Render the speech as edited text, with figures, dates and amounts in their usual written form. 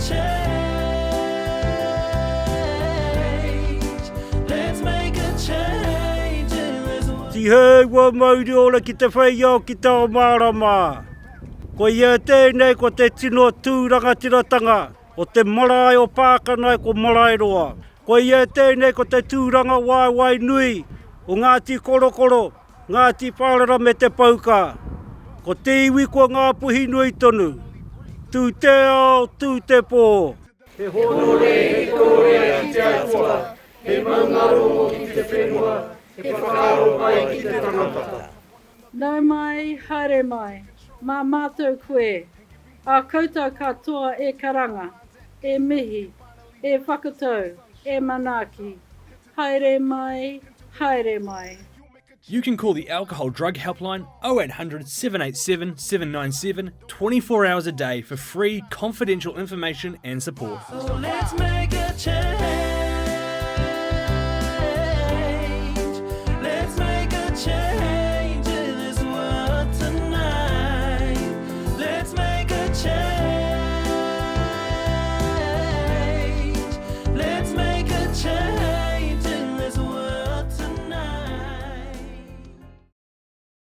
change. Let's make a change in this world. Tihei mauri ora ki te whai ao ki te ao mārama. Ko ia tēnei ko te tino tū rangatiratanga o te marae o Pākanae ko Maraeroa. Ko ia tēnei ko te tūranga waewae nui o Ngāti Korokoro, Ngāti Whārara me Te Pouka. Ko te iwi kua Ngāpuhi nui tonu. Tū te ao, tū te pō. He hōnore, he korōria ki te Atua, he maungarongo ki te whenua, he whakaaro pai ki te tangata. Nau mai, haere mai, mā mātou koe, ā koutou katoa e karanga, e mihi, e whakatau, e manaaki. Haere mai, haere mai. You can call the Alcohol Drug Helpline 0800 787 797 24 hours a day for free confidential information and support. So let's make a change.